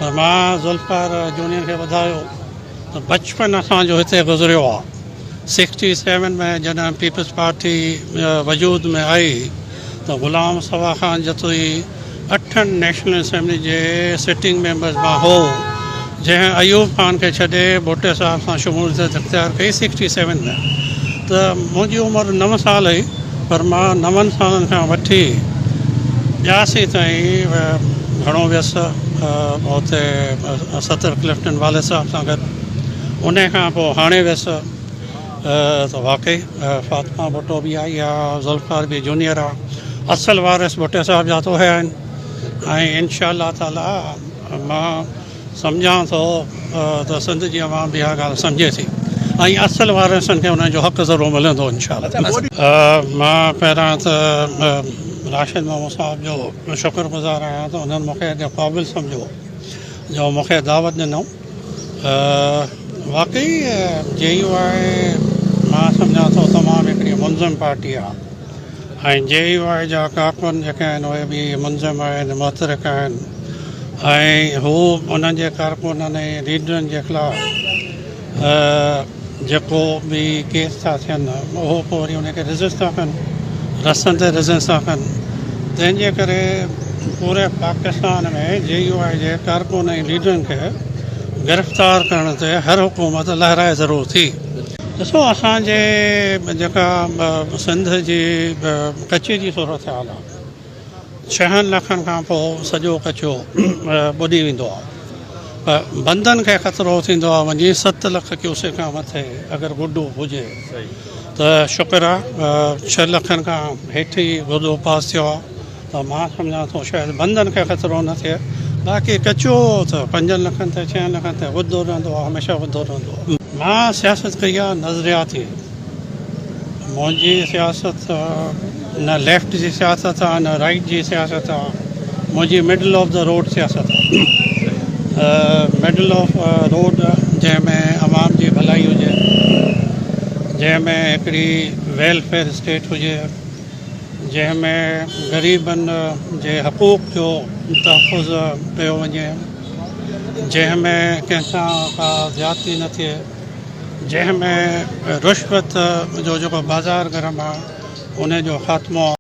پر مان ذوالفقار جونيئر کي ٻڌايو ته بچپن اسان جو هتي گذريو آ. سڪسٽي سيون ۾ جڏهن پيپلز پارٽي وجود ۾ آئي ته غلام مصطفيٰ خان جتوئي اٺن نيشنل اسيمبلي جي سٽنگ ميمبرز مان هو جنهن ايوب خان کي ڇڏي ڀٽي صاحب سان شموليت اختيار ڪئي سڪسٽي سيون ۾ ته منهنجي عمر نو سال هئي پر مان نون سالن کان وٺي ڄياسي تائين گهڻو ويس اتي ستر ڪلفٽن والد صاحب سان گڏ انهي کان پوء هاڻي ويس ته واقعي فاطمه ڀٽو به آئي آ ذوالفقار به جونيئر آ اصل وارث ڀٽي صاحب جا ته اهي آهن ۽ انشاء الله تعالي مان سمجهان ٿو ته سنڌ جي عوام به اها ڳالهه سمجهي ٿي ۽ اصل وارثن کي انهن جو حق ضرور ملندو انشاء الله. مان پهريان ته راشد محمود صاحب جو شڪر گذار آهيان ته انهن مون کي ايڏو قابل سمجهيو جو مون کي دعوت ڏنائون. واقعي جي يو آء مان سمجهان ٿو تمام هڪڙي منظم پارٽي آهي ۽ جي يو آء جا ڪارڪن جيڪي آهن اهي به منظم آهن متحرڪ آهن ۽ هو انهن جي ڪارڪنن ۽ ليڊرن جي خلاف جيڪو به ڪيس ٿا ٿين اهو پوء وري ان کي ريزسٽ ٿا ڪن رستن تي ريزسٽ ٿا ڪن تنهن جي ڪري پوري پاڪستان ۾ جي يو آء جي ڪارڪن ۽ ليڊرن کي گرفتار ڪرڻ تي هر حڪومت لهرائي ضرور ٿي. ڏسو اسان جي جيڪا سنڌ جي ڪچي جي صورتحال آهي ڇهن لکن کان پوء سڄو ڪچو ٻڏي ويندو آهي پر بندن کي خطرو ٿيندو آهي وڃي ست لک ڪيوسڪ کان مٿي اگر گڊو هجي ته شڪر آهي ڇهه لکن کان هيٺ ئي گڊو پاس ٿيو آهي ته مان سمجهان ٿو شايد بندن کي خطرو نه ٿئي باقي ڪچو ته پنجن لکن تي ڇهن لکن تي وڌندو رهندو آهي هميشه وڌندو رهندو آهي. مان سياست ڪئي آهي نظرياتي منهنجي سياست نه ليفٽ جي سياست آهي نه رائيٽ جي سياست آهي منهنجي مڊل آف the road سياست آهي مڊل آف روڊ جنهن ۾ عوام جي ڀلائي هجي جنهن ۾ هڪڙي ويلفيئر اسٽيٽ هجي جنهن ۾ غريبن جي حقوق جو تحفظ ڪيو وڃي، جنهن ۾ ڪنهن سان ڪا زيادتي نه ٿئي، جنهن ۾ رشوت جو جيڪو بازار گرم آهي ان جو خاتمو.